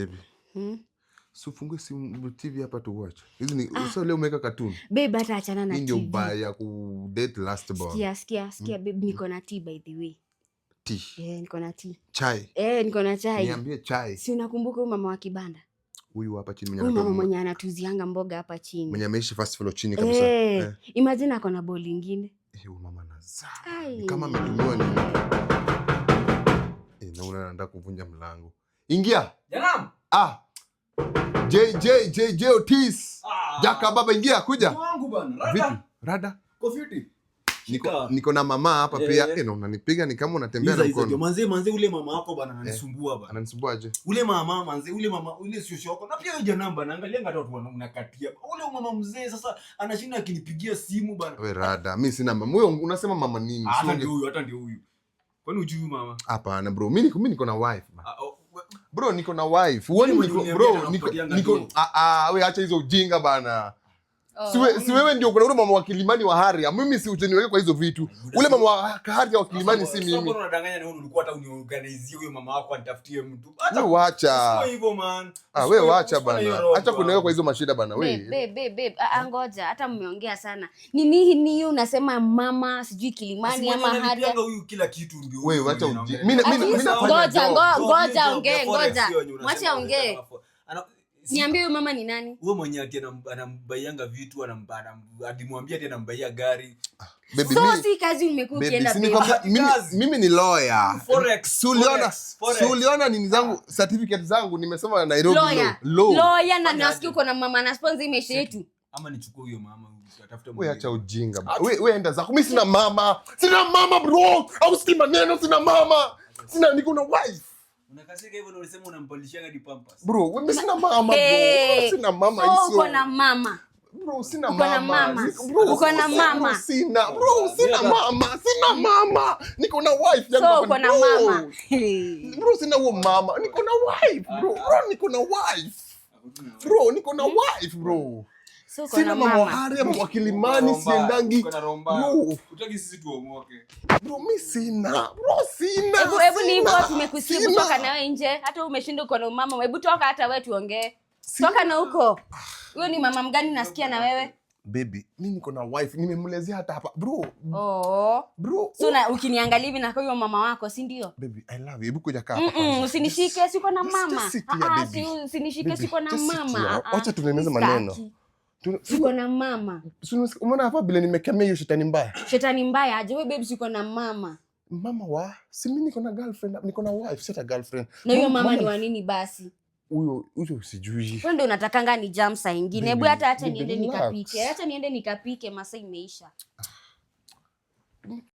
Baby. Si ufungue simu, TV hapa tu watch. Hizi ni sasa leo umeweka cartoon. Babe, hata achana na Hii ndio TV. Ubaya ya ku date last born. Sikia, sikia, sikia, babe, niko na tea, by the way. Tea. Eh, niko na tea. Chai. Eh, niko na chai. Niambie chai. Si unakumbuka huyu mama wa kibanda? Huyu hapa chini mwenye Huyu mama mwenye anatuzianga mboga hapa chini. Mwenye ameishi first floor chini kabisa. Eh, Eh. imagine ako na ball ingine. Eh, huyu mama anazaa. Ai. Ni kama ametumiwa nini? Eh, naona anataka kuvunja mlango. Ingia. Janam. Ah. JJ JJ Otis. Ah. Jaka baba, ingia, kuja. Wangu bana. Vipi? Rada. Rada. Kofiti. Niko, Shika. niko na mama hapa Eh. pia. Eh, na unanipiga ni kama unatembea na Iza, iza, ndio. mkono. Manze, manze, ule mama wako bana ananisumbua bana. Ananisumbua aje? Ule mama, manze, ule mama, ule sio wako. Na pia yeye janam bana, angalia ngata watu unakatia. Ule mama mzee sasa anashinda akinipigia simu bana. We rada, mi sina mama. Huyo unasema mama nini? Ah, hata ndio huyu, hata ndio huyu. Kwani hujui huyu mama? Hapana bro, mimi niko na wife, man. Ah, oh, Bro, niko na wife. Huoni Ule niko mwenye bro, uliniambia niko anakupatianga niko do. Ah ah, we acha hizo ujinga bana. Oh. Si wewe ndio kuna ule mama wa Kilimani wa Haria. Mimi si utaniweke kwa hizo vitu. Ule mama wa Haria wa Kilimani si Sasa mimi. mbona unadanganya na wewe ulikuwa hata uniorganizie huyo mama wako anitafutie mtu? Acha Wewe wacha. Sio hivyo, man. Ah, wewe wacha Usikuwe na hiyo bana. roho, Acha kuniweka kwa bwana. hizo mashida bana. Babe, Wewe. babe, babe, babe. Ah, ah, ngoja, hata mmeongea sana. Ni nini hiyo unasema mama sijui Kilimani Si mwenye ama Haria? analipianga huyu kila kitu ndio. Wewe huyu wacha mwenye uji. anaongelea. Mimi Ati- mimi nafanya Ngoja, job. ngoja Job, ongee, ya forex ngoja. hiyo yenye unasema Mwache aongee. Niambie huyu mama ni nani? Huyo mwenye ati anambaianga vitu, alimwambia ati anambaia gari. Baby, So mimi si kazi umekuwa baby, ukienda, si babe. nikwambia mimi Kazi. mimi ni lawyer. Forex, Si uliona forex, forex. si uliona nini zangu, certificate zangu nimesoma Nairobi Lawyer. law. Law. Lawyer na Fanya nasikia aje? uko na mama na sponsor hii maisha yetu. Ama nichukue huyo mama atafute We mwingine. acha ujinga ba. We enda zako. Mimi sina mama. Sina mama, bro. Au si maneno, sina mama. Sina, niko na wife. Unakasirika hivyo na ulisema unampalishanga hadi pampers. Bro, mimi sina mama, bro. Hey. Sina mama So hizo. uko na mama. Bro, sina Uko na mama. mama. Bro, Uko na mama. Bro, sina. Bro, sina mama. Sina mama. Niko na wife yangu So hapa. uko na Bro. mama. Hey. Bro, sina huo mama. Niko na wife, bro. Bro, niko na wife. Bro, niko na wife, bro. So uko Sina na mama wa mama. Haria, mama wa Kilimani, siendangi. Uko na roho mbaya. Bro, Hutaki sisi tuomoke. bro, mi sina. Bro, sina. Hebu hebu ni hivyo Sina. tumekusikia, hebu Sina. toka nawe nje. Hata umeshinda uko na mama. Hebu toka hata wewe tuongee. Toka na huko. Huyo ni mama mgani nasikia na wewe? Baby, mi niko na wife, nimemlezea hata hapa. Bro, Oh. bro. So na ukiniangalia hivi na huyo mama wako, si ndio? Baby, I love you. Hebu kuja kaa hapa kwanza. Usinishike, siko na mama. Just sit here, Ah, ah, baby. usinishike, Baby, siko na just sit mama. here. Ah, ah. Wacha tutengeneze maneno. Sitaki. Siko na mama. Umeona hapa vile nimekemea hiyo shetani mbaya? Shetani mbaya aje wewe, babe, siko na mama. Mama wa, si mimi niko na girlfriend, niko na wife, si hata girlfriend. Na huyo mama ni wa nini basi? Huyo huyo sijui. Wewe ndio unatakanga ni jam saa ingine. Hebu Baby, hata acha baby, niende relax. nikapike. Acha niende nikapike, masaa imeisha.